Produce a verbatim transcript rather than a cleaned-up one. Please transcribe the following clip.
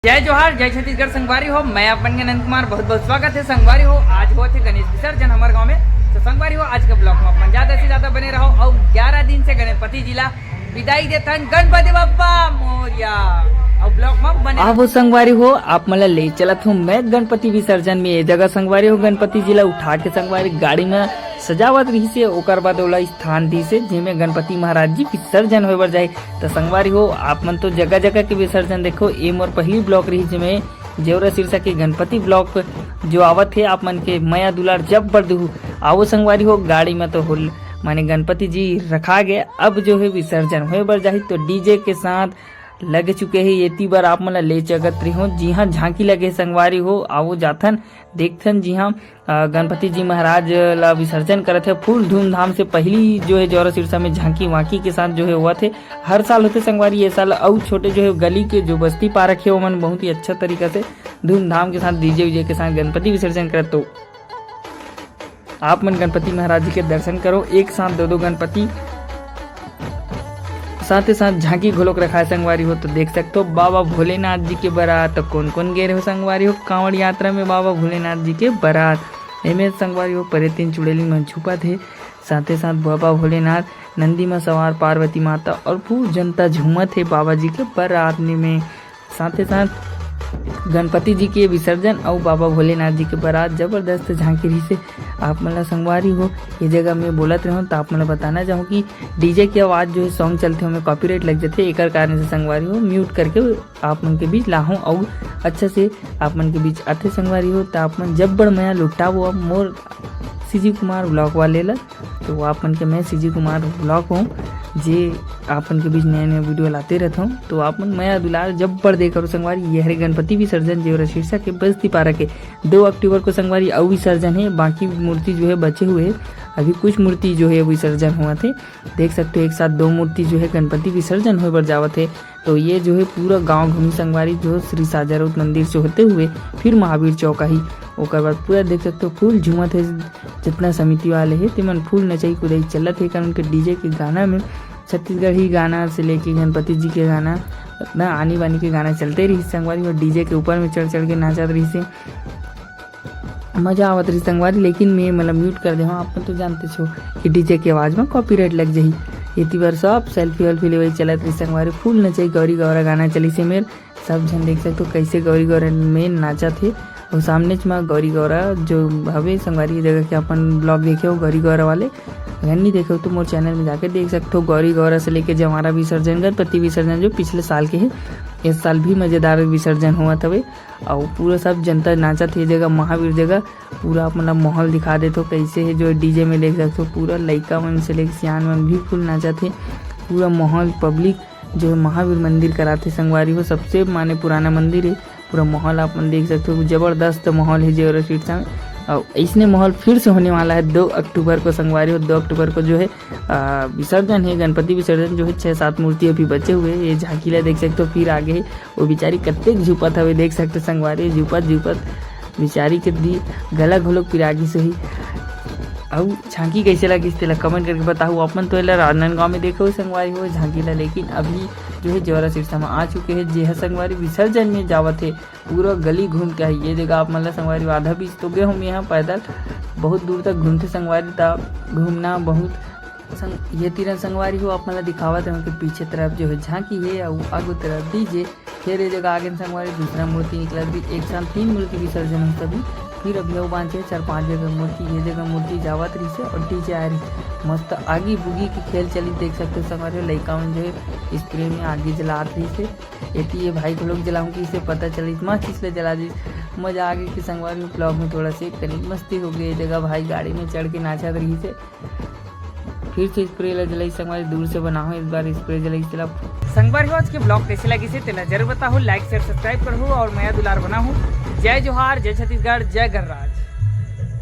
जय जोहार, जय छत्तीसगढ़ संगवारी हो। मैं आप मन के नंद कुमार, बहुत बहुत स्वागत हे संगवारी हो। आज होत हे गणेश विसर्जन हमर गांव में। तो संगवारी हो, आज के ब्लॉग में अपन ज्यादा से ज्यादा बने रहो। और ग्यारह दिन से गणपति जी ला विदाई देथन, गणपति बप्पा मोरया। और ब्लॉग में बने रहो। संगवारी हो, आप मन ला ले चलत हूँ मैं गणपति विसर्जन में। ये जगह संगवारी हो, गणपति जी ला उठा के संगवारी गाड़ी में सजावत रहिसे, ओकर बाद ओला स्थान दिसे, जेमे गणपति महाराज जी विसर्जन होए बर जाही। त संगवारी हो, आप मन तो जगह जगह के विसर्जन देखो। ए मोर पहली ब्लॉग रही, जेमे जेवरा सिरसा के गणपति ब्लॉग जो आवत हे, आप मन के मया दुलार जब बर दुहू। आवो संगवारी हो, गाड़ी में तो होल माने गणपति जी रखा गए। अब जो है विसर्जन होए बर जाही, तो डीजे के साथ लग चुके हे। एती बर आप मन ला ले चलत रही हो, जिहाँ झांकी लगे संगवारी हो, आवो जाथन, देखथन जिहाँ अ, गणपति जी महाराज ला विसर्जन करत हे फुल धूमधाम से। पहली जो है जेवरा सिरसा में झांकी वांकी के साथ जो है होवत हे। हर साल होथे संगवारी, ये साल अउ छोटे जो है गली के जो बस्ती पारक हे, ओमन बहुत ही अच्छा तरीका से धूमधाम के साथ डीजे वीजे के साथ गणपति विसर्जन करत। तो आप मन गणपति महाराज जी के दर्शन करो, एक साथ दो दो गणपति साथे साथ झांकी घलोक रखाए संगवारी हो। तो देख सकते हो बाबा भोलेनाथ जी के बारात। तो कौन कौन गए रहे हो संगवारी हो कांवड़ यात्रा में बाबा भोलेनाथ जी के बारात? एमे संगवारी हो परेतिन चुड़ैलिन मन छुपत हे, साथे साथ बाबा भोलेनाथ नंदी में सवार पार्वती माता और पूरा जनता झूमत हे बाबा जी के बारात में। साथे साथ गणपति जी के विसर्जन अउ बाबा भोलेनाथ जी के बारात जबरदस्त झांकी रहिसे। आप मन ला संगवारी हो, ये जगह मैं बोलत रहूं तो आप मन ला बताना चाहूँ कि डीजे की आवाज जो है सॉन्ग चलते हुए कॉपीराइट लग जाते, एकर कारण से संगवारी हो म्यूट करके आप मन के बीच लाहूं अउ अच्छा से आप मन के बीच आथे संगवारी हो। तो आप मन जब बड़ मया लुटावो अब मोर सीजी कुमार ब्लॉग वाले ला। तो आप मन के मैं सीजी कुमार ब्लॉग हूँ, जे आप मन के बीच नया नया वीडियो लाते रहता हूँ। तो आप मन मया दुलार जब बड़ दे करो संगवारी। ये हरे गणपति विसर्जन जेवरा सिरसा के बस्ती पारा के दो अक्टूबर को संगवारी अउ विसर्जन है, बाकी मूर्ति जो है बचे हुए है, अभी कुछ मूर्ति जो है विसर्जन हुआ थे। देख सकते हो एक साथ दो मूर्ति जो है गणपति विसर्जन होए बर जावत है। तो ये जो है पूरा गांव घूमी संगवारी जो श्री साजारोत मंदिर से होते हुए फिर महावीर चौक आही। ओकर बाद पूरा देख सकते हो फुल झूमत है, जितना समिति वाले है तेमन फुल नचई कुदई चलत है, कारण के डीजे के गाना में छत्तीसगढ़ी गाना से लेके गणपति जी के गाना, ना आनी बानी के गाना चलते रही संगवारी, और डीजे के ऊपर में चढ़ चढ़ के नाचत रही से मजा आवत रही संगवारी। लेकिन मैं मतलब म्यूट कर दे हूँ, आप तो जानते छो कि डीजे के आवाज में कॉपीराइट लग जाही। एती बार सब सेल्फी वेल्फी लेवई चलत रही संगवारी, फुल नचई गौरी गौरा गाना चली से मेर। सब झन देख सकते हो कैसे गौरी गौरा में नाचत हे। और सामने च मा गौरी गौरा जो हवे संगवारी, ये जगह के अपन ब्लॉग देखे हो गौरी गौरा वाले, अगर नहीं देखे हो तो मोर चैनल में जाके देख सकते हो। गौरी गौरा से लेके जवारा विसर्जन, गणपति विसर्जन जो पिछले साल के है, इस साल भी मजेदार विसर्जन हुआ हवे। और पूरा सब जनता नाचत हे जगह महावीर जगह। पूरा आप मन ला माहौल दिखा देत हो कैसे है जो डीजे में देख सकते हो, पूरा लइका मन से लेके सियान मन भी फुल नाचत हे। पूरा माहौल पब्लिक जो है महावीर मंदिर कराथे संगवारी हो, सबसे माने पुराना मंदिर है। पूरा माहौल आप मन देख सकते हो, जबरदस्त माहौल है जेवरा सिरसा में। और ऐसने माहौल फिर से होने वाला है दो अक्टूबर को संगवारी हो। दो अक्टूबर को जो है आ, विसर्जन है, गणपति विसर्जन जो है छः सात मूर्ति अभी बचे हुए हैं। ये झांकी ला देख सकते हो फिर आगे है, वो बेचारी कत्ते झुपत हवे देख सकते हो संगवारी, झुपत झुपत बेचारी के दी गला घलोक पिरागिस होही। अउ झांकी कैसे लगिस तेला कमेंट करके बताहू। अपन तो एला राजनांदगांव में देखे हो संगवारी हो झांकी ला, लेकिन अभी जो है जेवरा सिरसा में आ चुके हैं, जे ह संगवारी विसर्जन में जावत है। पूरा गली घूम के आई। ये जगह आप मन ला संगवारी हो आधा बीच तो गए हूँ मैं यहाँ पैदल, बहुत दूर तक घूमते संगवारी, त घूमना बहुत संग-, ये तीरन संगवारी हो आप मन ला दिखावत रहूं कि पीछे तरफ जो है झांकी है और आगू तरफ डीजे। फिर ये जगह आगे संगवारी दूसरा मूर्ति निकलत भी, एक साथ तीन मूर्ति विसर्जन हो सभी। फिर अभी अउ बांचे चार पांच जगह मूर्ति, ये जगह मूर्ति जावत रही से और डीजे आ रही, मस्त आगी बुगी की खेल चली। देख सकते हो संगवारी हो लइका मन जो है स्प्रे में आगी जलात रही से। एती ये भाई घलोक जलाऊं कि इसे पता चलिस माचिस ले जला दिस। मजा आ गई कि संगवारी हो ब्लॉग में थोड़ा से कनिक मस्ती हो गई। ये जगह भाई गाड़ी में चढ़ के नाचत रही से। फिर से स्प्रे ला जलाई संगवारी, दूर से बनाहूं इस बार स्प्रे जलाई तेला। संगवारी हो आज के ब्लॉग कैसे लगिस तेला जरूर बताहू, लाइक शेयर सब्सक्राइब करहू और मया दुलार बनाहू। जय जोहार, जय छत्तीसगढ़, जय गणराज।